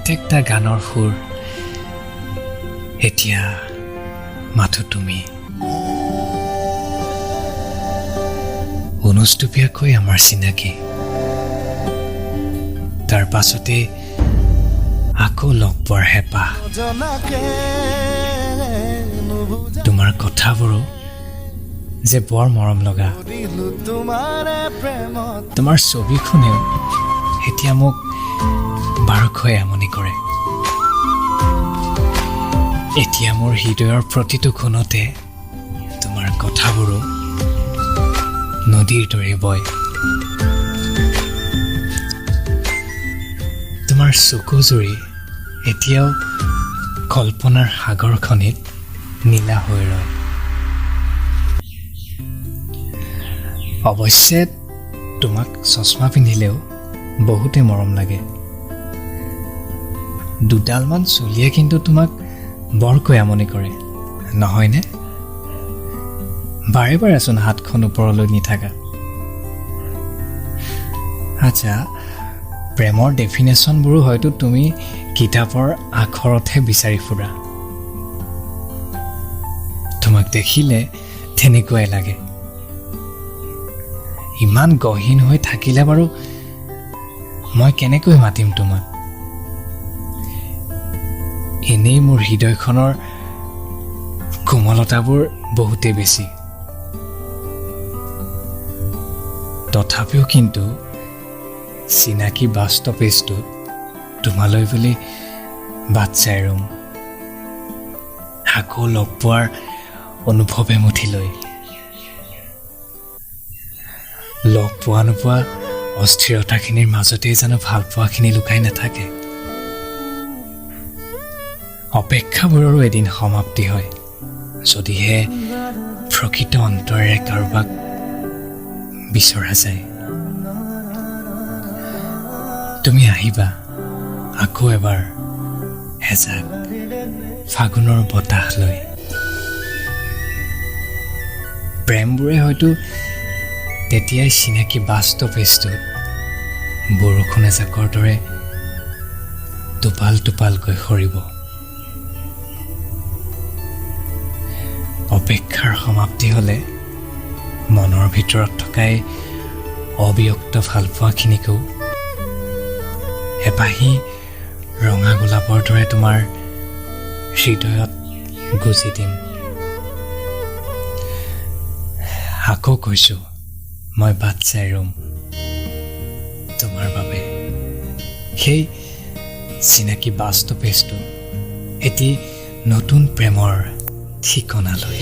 প্ৰত্যেকটা গানৰ সুৰ এতিয়া মাথো তুমি। অনুষ্টুপীয়াকৈ আমাৰ চিনাকি, তাৰ পাছতেই আকৌ লগ পোৱাৰ হেঁপাহ। জনাকে নুবুজা তোমাৰ কথাবোৰো যে বৰ মৰম লগা। দিলো তোমাৰে প্ৰেমত। তোমাৰ ছবিখনেও এতিয়া মোক বাৰুকৈয়ে আমনি কৰে। এতিয়া মোৰ হৃদয়ৰ প্ৰতিটো কোণতে তোমাৰ কথাবোৰো নদীৰ দৰে বয়। তোমাৰ চকুজুৰি এতিয়াও কল্পনাৰ সাগৰখনিত নীলা হৈ ৰয়। অৱশ্যে তোমাক চশমা পিন্ধিলেও বহুতে মৰম লাগে। দুডালমান চুলিয়ে কিন্তু তোমাক বৰকৈ আমনি কৰে, নহয়নে? বাৰে বাৰেচোন হাতখন ওপৰলৈ নি থাকা। আচ্ছা, প্ৰেমৰ ডেফিনেশ্যনবোৰো হয়তো তুমি কিতাপৰ আখৰতহে বিচাৰি ফুৰা। তোমাক দেখিলে তেনেকুৱাই লাগে। ইমান গহীন হৈ থাকিলে বাৰু মই কেনেকৈ মাতিম তোমাক? এনেই মোৰ হৃদয়খনৰ কোমলতাবোৰ বহুতেই বেছি, তথাপিও কিন্তু চিনাকি বাছ ষ্টপেজটোত তোমালৈ বুলি বাট চাই ৰ'ম, আকৌ লগ পোৱাৰ অনুভৱ এমুঠি লৈ। লগ পোৱা নোপোৱা অস্থিৰতাখিনিৰ মাজতেই জানো ভালপোৱাখিনি লুকাই নাথাকে? অপেক্ষাবোৰৰো এদিন সমাপ্তি হয়, যদিহে প্ৰকৃত অন্তৰেৰে কাৰোবাক বিচৰা যায়। তুমি আহিবা আকৌ এবাৰ এজাক ফাগুনৰ বতাহ লৈ। প্ৰেমবোৰে হয়তো তেতিয়াই চিনাকি বাছ ষ্টপেজটোত বৰষুণ এজাকৰ দৰে টোপাল টোপালকৈ সৰিব। অপেক্ষাৰ সমাপ্তি হ'লে মনৰ ভিতৰত থকাই অব্যক্ত ভালপোৱাখিনিকো এপাহি ৰঙা গোলাপৰ দৰে তোমাৰ হৃদয়ত গুজি দিম। আকৌ কৈছোঁ, মই বাট চাই ৰ'ম তোমাৰ বাবে সেই চিনাকি বাছ ষ্টপেজটো এটি নতুন প্ৰেমৰ ঠিকনা লৈ।